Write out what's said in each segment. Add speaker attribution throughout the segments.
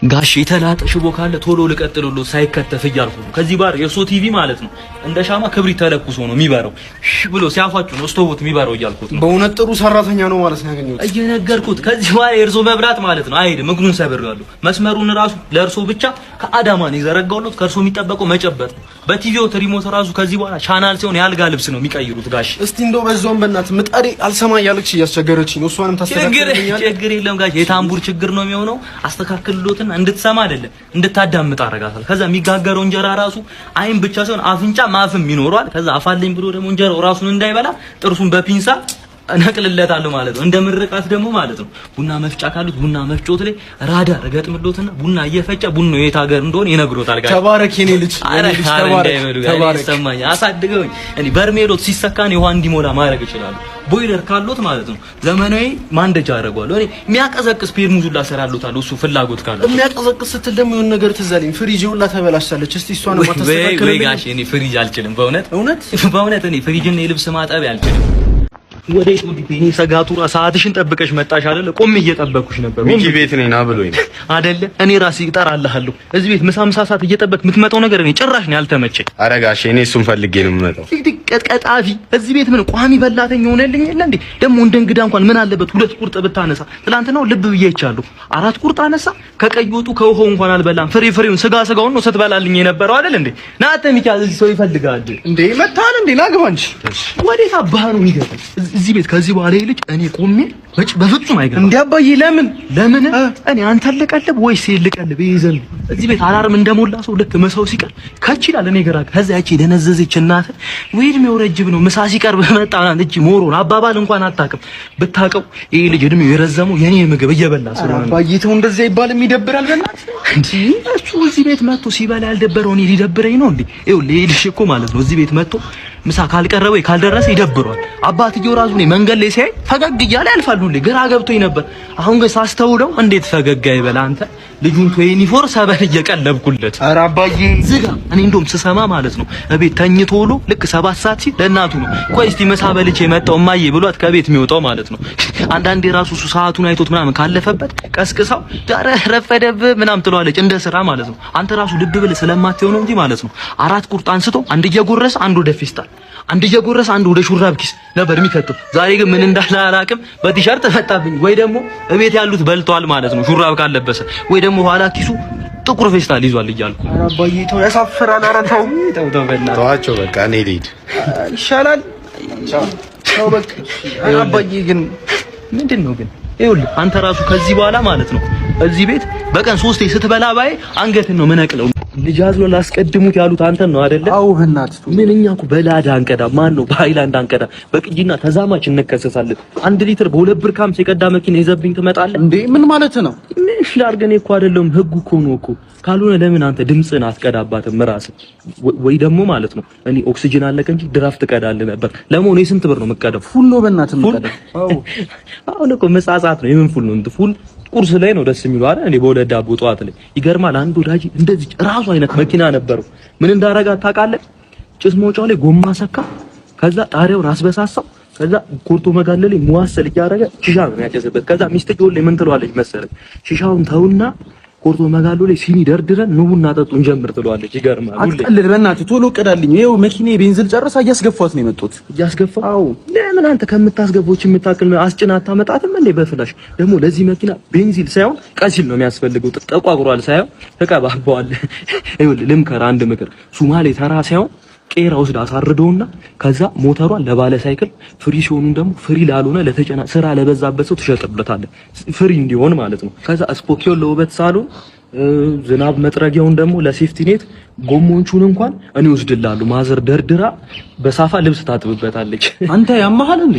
Speaker 1: ጋሽ የተላጠ ሽቦ ካለ ቶሎ ልቀጥልሎ ሳይከተፍ እያልኩ ነው። ከዚህ ባር የእርሶ ቲቪ ማለት ነው እንደ ሻማ ክብሪት ተለኩሶ ነው የሚበረው። ሽ ብሎ ሲያፏጩ ነው ስቶቦት የሚበረው እያልኩት ነው።
Speaker 2: በእውነት ጥሩ ሰራተኛ ነው ማለት ነው ያገኘሁት።
Speaker 1: እየነገርኩት ከዚህ በኋላ የእርሶ መብራት ማለት ነው አይሄድም። እግሩን ሰብሬዋለሁ። መስመሩን ራሱ ለእርሶ ብቻ ከአዳማ ነው የዘረጋሁት። ከእርሶ የሚጠበቀው መጨበጥ ነው። በቲቪው remote ራሱ ከዚህ በኋላ ቻናል ሲሆን የአልጋ ልብስ ነው የሚቀይሩት። ጋሽ
Speaker 2: እስቲ እንደው በዛውም በእናትህ ምጣዴ አልሰማ እያለች እያስቸገረችኝ ነው። እሷንም ታስተካክልልኛለህ?
Speaker 1: ችግር የለም ጋሽ፣ የታምቡር ችግር ነው የሚሆነው። አስተካክልሎትና እንድትሰማ አይደለም እንድታዳምጥ አደርጋታለሁ። ከዛ የሚጋገረው እንጀራ ራሱ አይን ብቻ ሳይሆን አፍንጫ ማፍም ይኖረዋል። ከዛ አፋልኝ ብሎ ደግሞ እንጀራው ራሱን እንዳይበላ ጥርሱን በፒንሳ እነቅልለታለሁ ማለት ነው። እንደ ምርቃት ደግሞ ማለት ነው ቡና መፍጫ ካሉት ቡና መፍጮት ላይ ራዳር እገጥምሎትና ቡና እየፈጨ ቡናው የት ሀገር እንደሆነ ይነግሮታል። ጋሽ
Speaker 2: ተባረክ የኔ ልጅ፣ የኔ ልጅ ተባረክ፣ ተባረክ።
Speaker 1: ይሰማኝ አሳድገውኝ። እኔ በርሜሎት ሲሰካን ውሃ እንዲሞላ ማድረግ እችላለሁ። ቦይለር ካሎት ማለት ነው ዘመናዊ ማንደጃ አደርገዋለሁ። እኔ የሚያቀዘቅዝ ፔርሙዝ ሁላ እሰራለታለሁ እሱ ፍላጎት ካለው።
Speaker 2: የሚያቀዘቅዝ ስትል ደግሞ የሆነ ነገር ትዝ አለኝ። ፍሪጅ ሁላ ተበላሽታለች። እስቲ እሷን
Speaker 1: ወይ ወይ ጋሽ እኔ ፍሪጅ አልችልም በእውነት
Speaker 2: እውነት
Speaker 1: በእውነት እኔ ፍሪጅና የልብስ ማጠቢያ አልችልም። ወደ ኢትዮጵያ እኔ ሰጋቱራ ሰዓትሽን ጠብቀሽ መጣሽ አይደለ? ቆሜ እየጠበኩሽ ነበር።
Speaker 3: ሚኪ ቤት ነኝ ና ብሎኝ ነው
Speaker 1: አይደለ? እኔ ራሴ እጠራልሃለሁ። እዚህ ቤት ምሳ ምሳ ሰዓት እየጠበቅ የምትመጣው ነገር እኔ ጭራሽ ነው ያልተመቸኝ።
Speaker 3: ኧረ ጋሼ እኔ እሱን ፈልጌ ነው የምመጣው።
Speaker 1: ቀጥቀጣፊ እዚህ ቤት ምን ቋሚ በላተኛ ሆነልኝ የለ እንዴ? ደግሞ እንደ እንግዳ እንኳን ምን አለበት ሁለት ቁርጥ ብታነሳ። ትላንትናው ልብ ብዬ አይቻለሁ። አራት ቁርጥ አነሳ። ከቀይ ወጡ ከውሃው እንኳን አልበላም። ፍሬ ፍሬውን ስጋ ስጋውን ነው ስትበላልኝ የነበረው አይደል እንዴ? ና አንተ ሚኪያዝ፣ እዚህ ሰው ይፈልጋል
Speaker 2: እንዴ? መታል እንዴ? ና ግባ እንጂ።
Speaker 1: ወዴት አባህ ነው የሚገባው እዚህ ቤት? ከዚህ በኋላ ይሄ ልጅ እኔ ቆሜ በፍጹም አይገባም።
Speaker 2: እንዴ አባዬ ለምን
Speaker 1: ለምን እኔ አንተን ልቀልብ ወይስ ልቀልብ? ይዘን እዚህ ቤት alarm እንደሞላ ሰው ልክ ምሳው ሲቀር ከች ይላል እኔ ግራ። ከዛ ያቺ የደነዘዘች እናት ወይ እድሜው ረጅም ነው ምሳ ሲቀርብ መጣ ምናምን እቺ ሞሮን አባባል እንኳን አታውቅም። ብታውቀው ይሄ ልጅ እድሜው የረዘመው የኔ ምግብ እየበላ ስለሆነ ነው።
Speaker 2: አባዬ ተው እንደዚያ ይባልም ይደብራል። በእናትህ
Speaker 1: እንዴ እሱ እዚህ ቤት መጥቶ ሲበላ ያልደበረው እኔ ሊደብረኝ ነው እንዴ? ይኸውልህ ይሄ ልጅ እኮ ማለት ነው እዚህ ቤት መጥቶ ምሳ ካልቀረበ ወይ ካልደረሰ ይደብረዋል። አባትየው ራሱ እኔ መንገድ ላይ ሲያይ ፈገግ እያለ ያልፋል። ሁሌ ግራ ገብቶኝ ነበር። አሁን ግን ሳስተውለው እንዴት ፈገግ አይበል አንተ ልጁን 24/7 እየቀለብኩለት።
Speaker 2: ኧረ አባዬ
Speaker 1: ዝጋ። እኔ እንደውም ስሰማ ማለት ነው እቤት ተኝቶ ውሎ ልክ 7 ሰዓት ሲል ለእናቱ ነው ቆይ እስቲ ምሳ በልቼ የመጣው እማዬ ብሏት ከቤት የሚወጣው ማለት ነው። አንዳንዴ ራሱ እሱ ሰዓቱን አይቶት ምናምን ካለፈበት ቀስቅሳው ኧረ ረፈደብህ ምናምን ትለዋለች እንደ ስራ ማለት ነው። አንተ ራሱ ልብ ብለህ ስለማትየው ነው እንጂ ማለት ነው አራት ቁርጥ አንስቶ አንድ እየጎረሰ አንድ ወደ ፌስታል አንድ እየጎረሰ አንድ ወደ ሹራብ ኪስ ነበር የሚከተው። ዛሬ ግን ምን እንዳለ አላውቅም፣ በቲሸርት መጣብኝ። ወይ ደግሞ እቤት ያሉት በልተዋል ማለት ነው ሹራብ ካለበሰ፣ ወይ ደግሞ ኋላ ኪሱ ጥቁር ፌስታል ይዟል እያልኩ።
Speaker 2: ኧረ አባዬ ተው ያሳፍራል። ኧረ ተው
Speaker 1: ተው ተው በእናትህ
Speaker 3: ተዋቸው በቃ እኔ ልሂድ
Speaker 2: ይሻላል። ተው በቃ። ኧረ አባዬ ግን
Speaker 1: ምንድን ነው ግን ይኸውልህ አንተ ራሱ ከዚህ በኋላ ማለት ነው እዚህ ቤት በቀን ሶስቴ ስትበላ ባይ አንገትን ነው ምነቅለው። ልጅ አዝሎ ላስቀድሙት ያሉት አንተን ነው አይደለ?
Speaker 2: አዎ በእናትህ
Speaker 1: ምን እኛ እኮ በላዳ አንቀዳ፣ ማን ነው በሃይላንድ አንቀዳ፣ በቅጂና ተዛማች እንከሰሳለን። 1 ሊትር በ2.50 ብር የቀዳ መኪና ይዘብኝ ትመጣለህ
Speaker 2: እንዴ? ምን ማለት ነው?
Speaker 1: ምን ላድርግ? እኔ እኮ አይደለሁም ህጉ እኮ ነው እኮ። ካልሆነ ለምን አንተ ድምፅህን አትቀዳባትም ራስህ? ወይ ደግሞ ማለት ነው እኔ ኦክሲጅን አለቀ እንጂ ድራፍት እቀዳልህ ነበር። ለመሆኑ የስንት ብር ነው የምትቀዳው?
Speaker 2: full ነው በእናትህ የምቀዳው። አዎ
Speaker 1: አሁን እኮ መጻጻት ነው። የምን full ነው? እንትን full ቁርስ ላይ ነው ደስ የሚለው አይደል? እኔ በሁለት ዳቦ ጠዋት ላይ ይገርማል። አንድ ወዳጅ እንደዚህ ራሱ አይነት መኪና ነበረው። ምን እንዳረጋት ታውቃለህ? ጭስ መውጫው ላይ ጎማ ሰካ። ከዛ ጣሪያውን አስበሳሳው። ከዛ ኮርቶ መጋለል ላይ መዋሰል እያደረገ ሺሻ ነው የሚያጨስበት። ከዛ ሚስትየው ላይ ምን ትለዋለች መሰለህ? ሺሻውን ተውና ኮርቶ መጋሉ ላይ ሲኒ ደርድረን ኑ ቡና ጠጡ እንጀምር ትለዋለች። ይገርማል። ሁሌ
Speaker 2: አትቀልድ በእናትህ ቶሎ ቅዳልኝ። ይኸው መኪናዬ ቤንዚን ጨርሳ እያስገፏት ነው የመጡት።
Speaker 1: እያስገፋ
Speaker 2: አዎ
Speaker 1: ለምን አንተ ከምታስገቦች የምታክል አስጭና አታመጣትም እንዴ? በፍላሽ ደግሞ ለዚህ መኪና ቤንዚል ሳይሆን ቀሲል ነው የሚያስፈልገው። ጠቋቁሯል ሳይሆን ተቀባባዋል። ይኸውልህ ልምከር አንድ ምክር፣ ሱማሌ ተራ ሳይሆን ቄራ ወስድ አሳርደውና ከዛ ሞተሯን ለባለ ሳይክል free ሲሆኑ ደግሞ free ላልሆነ ለተጨና ስራ ለበዛበት ሰው ትሸጥበታለህ፣ free እንዲሆን ማለት ነው። ከዛ ስፖኪዮን ለውበት ሳሎን፣ ዝናብ መጥረጊያውን ደግሞ ለ safety net፣ ጎሞንቹን እንኳን እኔ ወስድልሃለሁ። mother ደርድራ በሳፋ ልብስ ታጥብበታለች።
Speaker 2: አንተ ያመሃል እንዴ?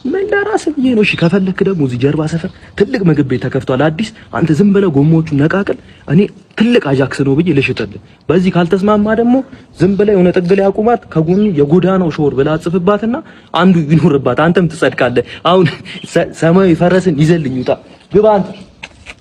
Speaker 1: ምን ለራስህ ብዬ ነው። እሺ ከፈለክ ደግሞ እዚህ ጀርባ ሰፈር ትልቅ ምግብ ቤት ተከፍቷል አዲስ። አንተ ዝም ብለህ ጎሞቹን ነቃቅል፣ እኔ ትልቅ አጃክስ ነው ብዬ ልሽጥልህ። በዚህ ካልተስማማ ደግሞ ዝም ብለህ የሆነ ጥግ ላይ አቁማት፣ ከጎኑ የጎዳናው ሾር ብለህ አጽፍባትና አንዱ ይኖርባት፣ አንተም ትጸድቃለህ። አሁን ሰማያዊ ፈረስን ይዘልኝ ውጣ፣ ግባ አንተ።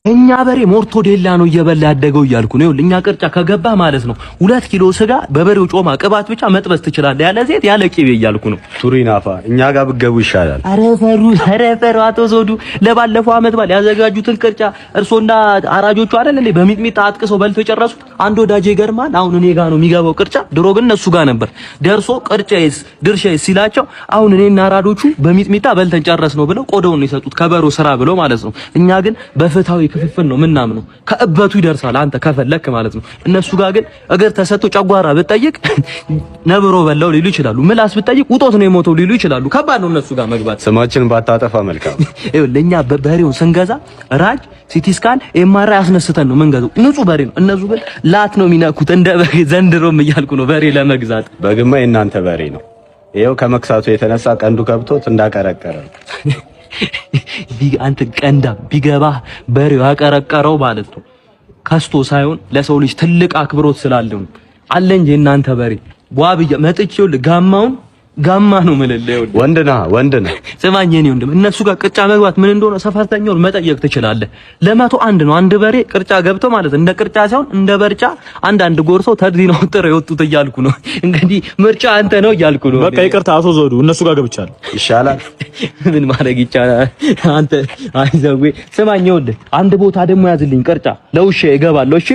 Speaker 1: እኛ በሬ ሞርቶዴላ ነው እየበላ ያደገው እያልኩ ነው። ይኸውልህ እኛ ቅርጫ ከገባ ማለት ነው 2 ኪሎ ስጋ በበሬው ጮማ ቅባት ብቻ መጥበስ ትችላለህ፣ ያለ ዘይት ያለ ቂቤ እያልኩ ነው።
Speaker 3: ቱሪናፋ እኛ ጋር ብትገቡ ይሻላል።
Speaker 1: ኧረ ፈሩ፣ ኧረ ፈሩ። አቶ ዘውዱ ለባለፈው አመት በዓል ያዘጋጁትን ቅርጫ እርሶና አራጆቹ አይደል እንዴ በሚጥሚጣ አጥቅሰው በልተው የጨረሱት? አንድ ወዳጄ ይገርማል። አሁን እኔ ጋር ነው የሚገባው ቅርጫ፣ ድሮ ግን እነሱ ጋር ነበር። ደርሶ ቅርጫዬስ ድርሻዬስ ሲላቸው አሁን እኔና አራዶቹ በሚጥሚጣ በልተን ጨረስ ነው ብለው ቆዳውን ነው የሰጡት፣ ከበሮ ስራ ብለው ማለት ነው። እኛ ግን በፍትሃዊ ክፍፍል ነው ምናምነው። ከእበቱ ይደርሳል አንተ ከፈለክ ማለት ነው። እነሱ ጋር ግን እግር ተሰጥቶ ጨጓራ ብትጠይቅ ነብሮ በላው ሊሉ ይችላሉ። ምላስ ብትጠይቅ ውጦት ነው የሞተው ሊሉ ይችላሉ። ከባድ ነው እነሱ ጋር መግባት።
Speaker 3: ስማችን ባታጠፋ መልካም።
Speaker 1: ይኸውልህ እኛ በሬውን ስንገዛ ራጅ፣ CT scan፣ MRI አስነስተን ነው የምንገዛው። ንጹህ በሬ ነው። እነሱ ግን ላት ነው የሚነኩት እንደ በሬ። ዘንድሮም እያልኩ ነው በሬ ለመግዛት።
Speaker 3: በግማ የእናንተ በሬ ነው። ይኸው ከመክሳቱ የተነሳ ቀንዱ ከብቶት እንዳቀረቀረ ነው።
Speaker 1: አንተ ቀንዳ ቢገባህ በሬው ያቀረቀረው ማለት ነው ከስቶ ሳይሆን ለሰው ልጅ ትልቅ አክብሮት ስላለው ነው። አለ እንጂ እናንተ በሬ ዋብያ መጥቼ ይኸውልህ ጋማውን ጋማ ነው የምልህ። ይኸውልህ
Speaker 3: ወንድ ነህ፣ ወንድ ነህ።
Speaker 1: ስማኝ የኔ ወንድም፣ እነሱ ጋር ቅርጫ መግባት ምን እንደሆነ ሰፈርተኛውን መጠየቅ ትችላለህ። ለ101 ነው አንድ በሬ ቅርጫ ገብቶ ማለት እንደ ቅርጫ ሳይሆን እንደ በርጫ አንድ አንድ ጎርሰው ተድሪ ነው ጥረው የወጡት እያልኩ ነው። እንግዲህ ምርጫ አንተ ነው እያልኩ ነው።
Speaker 4: በቃ ይቅርታ አቶ ዘውዱ፣ እነሱ ጋር ገብቻለሁ።
Speaker 3: ይሻላል።
Speaker 1: ምን ማድረግ ይቻላል? አንተ አይዘዌ ስማኝ፣ ይኸውልህ አንድ ቦታ ደግሞ ያዝልኝ ቅርጫ ለውሼ እገባለሁ። እሺ።